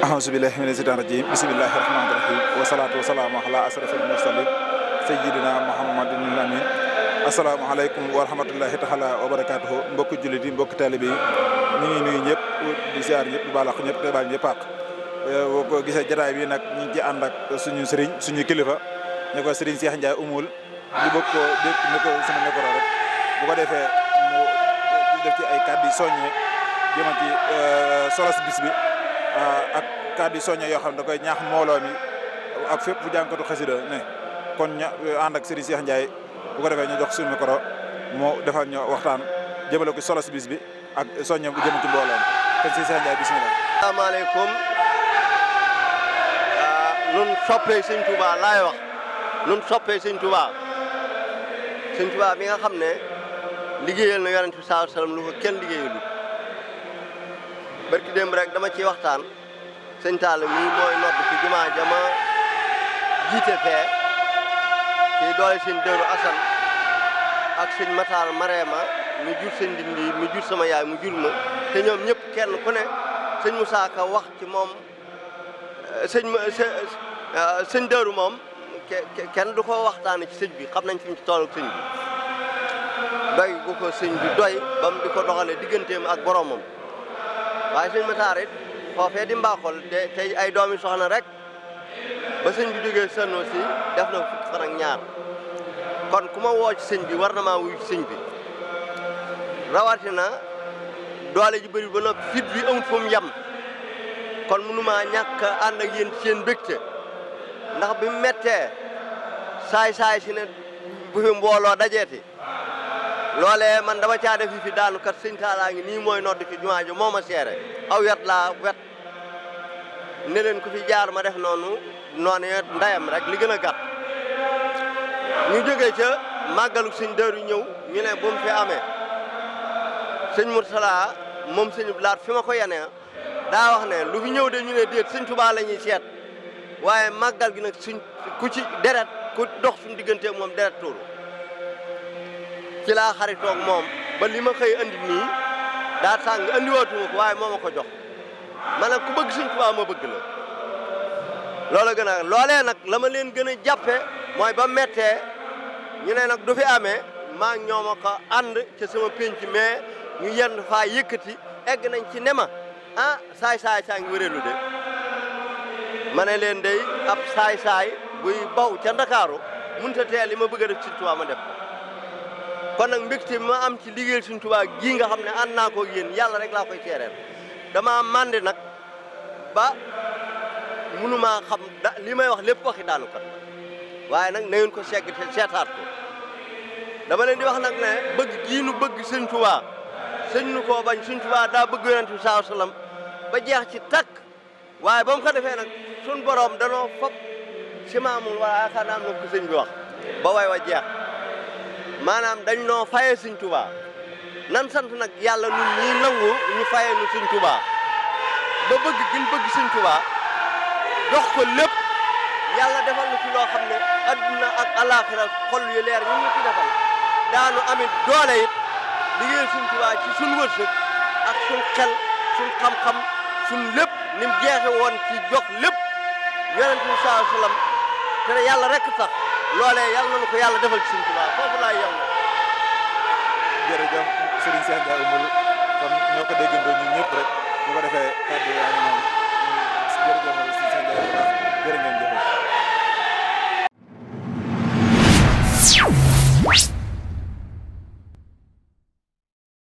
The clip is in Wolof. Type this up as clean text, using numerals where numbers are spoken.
ahousubillahi mina shaytaani rajim bismillahi rahmaani rahim wasalaatu wasalaamu ala asrafil mursalin sayyidina muhammadin amin asalaamaaleykum wa rahmatullahi taala wa barakatuhu mbokki jullit yi mbokki taalibe yi ñu ngi nuyu ñëpp di ziar ñëpp di baalaq ñëpp te baal ñëpp àq boo gisee jataay bi nag ñu ngi ci ànd ak suñu sëriñ suñu kilifa ñu ko sëriñ Cheikh Ndiaye Oumoul ñu bëgg ko dégg ni ko sama micro rek bu ko defee mu def ci ay kàddu yu soññee jëma ci solos bis bi ak kàddu yu soññee yoo xam ne da koy ñaax mbooloo mi ak fépp fu jànkatu xasida ne kon ña ànd ak sëriñ Cheikh Ndiaye bu ko defee ñu jox suñu micro moo defal ñu waxtaan jëmale ko solos bis bi ak soññe bu jëm ci mbooloo mi kon sëriñ Cheikh Ndiaye bismillah. asalaamaaleykum nun soppee sëñ Touba laay wax nun soppee sëñ Touba mi nga xam ne liggéeyal na yonent bi sallallahu alayhi wasallam lu ko kenn liggéeyalu barki démb rek dama ciy waxtaan sëñ Talla mii mooy nodd ci jumaa jama jiite fee ci doole sëñ Dëru Asan ak sëñ Matar Marema mu jur sëñ Ndindi mu jur sama yaay mu jur ma te ñoom ñëpp kenn ku ne sëñ Moussa Ka wax ci moom sëñ Dëru moom kenn du ko waxtaane ci sëñ bi xam nañ fi mu ci toll ak sëñ bi doy gu ko sëñ bi doy ba mu di ko doxalee digganteem ak boromam waaye sëñ Matar it foofee di mbaaxol tey ay doomi soxna rek ba sëñ bi jógee sënnoo si def na fukki fan ak ñaar kon ku ma woo ci sëñ bi war na maa wuyu ci sëñ bi rawatina doole ji bëri ba noppi fit bi amut fu mu yem kon mënumaa ñàkk ànd ak yéen ci seen mbégte ndax bi mu mettee saay si ne bu fi mbooloo dajeeti loolee man dama caa def fi daanu kat sëñ Talla ngi nii mooy nodd ci jumaa ji moo ma seere aw wet laa wet ne leen ku fi jaar ma def noonu ndayam rek li gën a gàtt ñu jógee ca màggalu sëñ Dëru ñëw ñu ne bu mu fi amee sëñ Murtala moom sëñ Blaat fi ma ko yenee daa wax ne lu fi ñëw de ñu ne déet sëñ Tuubaa la ñuy seet waaye màggal gi nag suñ ku ci deret ku dox suñ diggante moom deret tuuru ci laa xaritoog moom ba li ma xëy andi nii daa tàng andiwaatuma ko waaye moo ma ko jox maanaam ku bëgg sëñ Tuubaa ma bëgg la loola gën a loolee nag la ma leen gën a jàppe mooy ba mettee ñu ne nag du fi amee maa ngi ñooma ko ànd ca sama pénc mais ñu yenn faa yëkkati egg nañ ci ne ma saay saa ngi wéreelu de ma ne leen day ab saay buy baw ca Ndakaaru mënut a teel li ma bëgg a def sëñ Tuubaa ma def ko kon nag mbégte ma am ci liggéeyal sëñ Tuubaa gii nga xam ne ànd naa ko yéen yàlla rek laa koy seereel dama màndi nag ba mënumaa xam li may wax lépp waxi daanu kat waaye nag na ngeen ko segg te seetaat ko dama leen di wax nag ne bëgg gii nu bëgg sëñ Tuubaa sëñ nu koo bañ sëñ Tuubaa daa bëgg yonent bi sallallahu alayhi wasallam ba jeex ci takk waaye ba mu ko defee nag suñ borom danoo fop si maamul wala yaakaar naa am na ko sëñ bi wax ba way wa jeex maanaam dañ noo fayee sëñ Tuubaa nan sant nag yàlla nun ñii nangu ñu fayee nu sëñ Tuubaa ba bëgg gin bëgg sëñ Tuubaa dox ko lépp yàlla defal na ci loo xam ne adduna ak alaaxira xol yu leer ñu ci defal daanu amit doole it liggéey sëñ Tuubaa ci suñ wërsëg ak suñ xel suñ xam-xam suñ lépp ni mu jeexe woon ci jox lépp yonent bi sallallahu alayhi wasallam te yàlla rek tax loolee yàlla na ko yàlla defal ci sëñ Tuubaa foofu laay yem na jërëjëf Serigne Cheikh Ndiaye Oumoul kon ñoo ko déggandoo ñun ñëpp rek bu ko defee kàddu yaa ngi noonu jërëjëf Serigne Cheikh Ndiaye jërë ngeen jëf